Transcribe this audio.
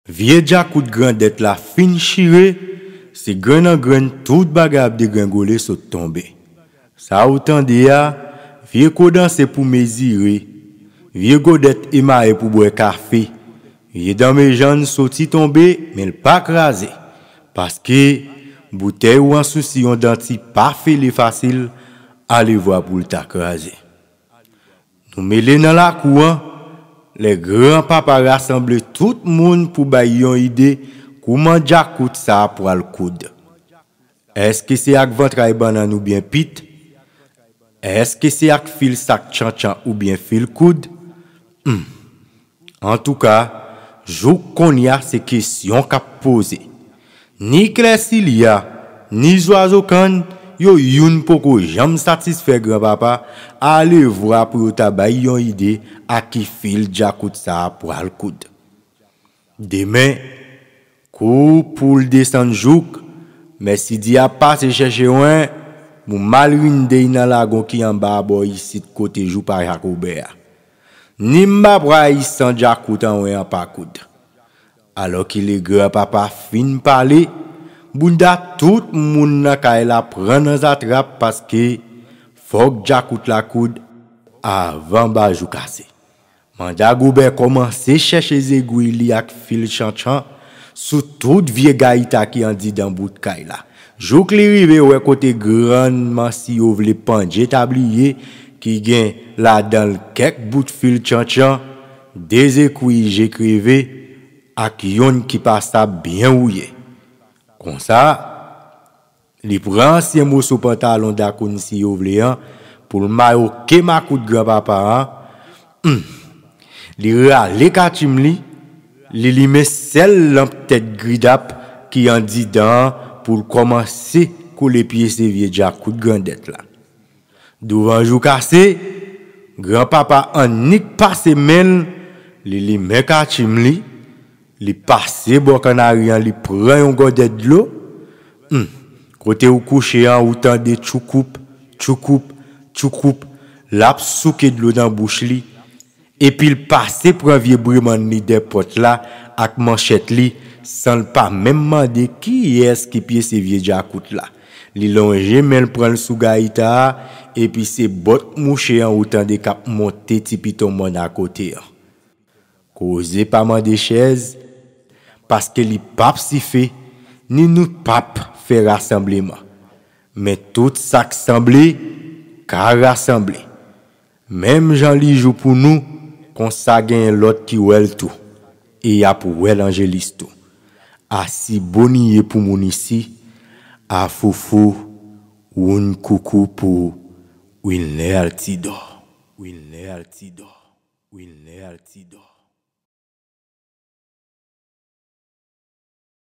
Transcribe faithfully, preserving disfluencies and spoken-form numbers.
Vye djakout grandèt la fin chire, se grenn an grenn tout bagay ap degrengole sot tonbe. Sa ou tande a, vye kodanse pou mezire, vye godèt emaye pou bwè kafe, vye danmejann soti tonbe, men l pa kraze. Paske boutèy ou an sousi yon danti pa fele fasil, alevwa pou l ta kraze. Nou mele nan lakou an, lè granpapa rasanble tout moun pou bay yon ide kouman djakout sa a pwal koud. Èske se ak vantray bannann oubyen pit? Èske se ak fil sak tchantchan oubyen fil koud? Hmm. Antouka, jouk kounye a se kesyon k ap poze. Ni Klèsilya, ni Zwazokann, yo youn poko janm satisfè granpapa, alevwa pou yo ta bay yon ide a ki fil djakout sa a pwal koud. Demen, kou pou l desann jouk, mèsidi ap pase chèche wen, pou mal rindey nan lagon ki anba bò isit kote jou pa jakobè a. Ni m pa pral san djakout an wen an pa koud. Alò ki lè granpapa fin pale, bounda tout moun nan kay la pran nan zatrap paske fòk djakout la koud avan ba jou kase. Manda Gobè kòmanse chèche zegwi li ak fil tchantchan sou tout vye gayita ki andidan bout kay la. Jouk li rive wè kote grann mansi yo vle pandje tabliye ki gen ladan l kèk bout fil tchantchan, de zekwi je kreve ak yonn ki pa sa byen wouye. Konsa, li pran ansyen moso pantalon dakoun si yo vle an pou l mayoke makout granpapa an. Hmm. Li rale katchim li, li limen sèl lanp tèt gridap ki andidan an pou l kòmanse kole pyese vye djakout grandèt la. Douvan jou kase, granpapa annik pase men l, li limen katchim li, li pase bò kannari an, li pran yon gòdèt dlo. Hmm. Kote ou kouche an, ou tande tchoukoup, tchoukoup, tchoukoup, l ap souke dlo nan bouch li. Epi l pase pran vye bremann li dèpòt la ak manchèt li, san l pa menm mande kiyès ki pyese vye djakout la. Li lonje men l pran l sou gayita a, epi se bòt mouche an ou tande k ap monte ti piton mòn akote an. Koze pa mande chèz, paske li p ap sife, ni nou p ap fè rasanbleman. Men tout sa k sanble ka rasanble. Menm jan li jou pou nou, konsa genyen lòt ki wè l tou, e y ap wè l anjelis tou. A si bon li ye pou moun isi, a foufou, woun koukou pou Wilner Altidor. Wilner Altidor. Wilner Altidor.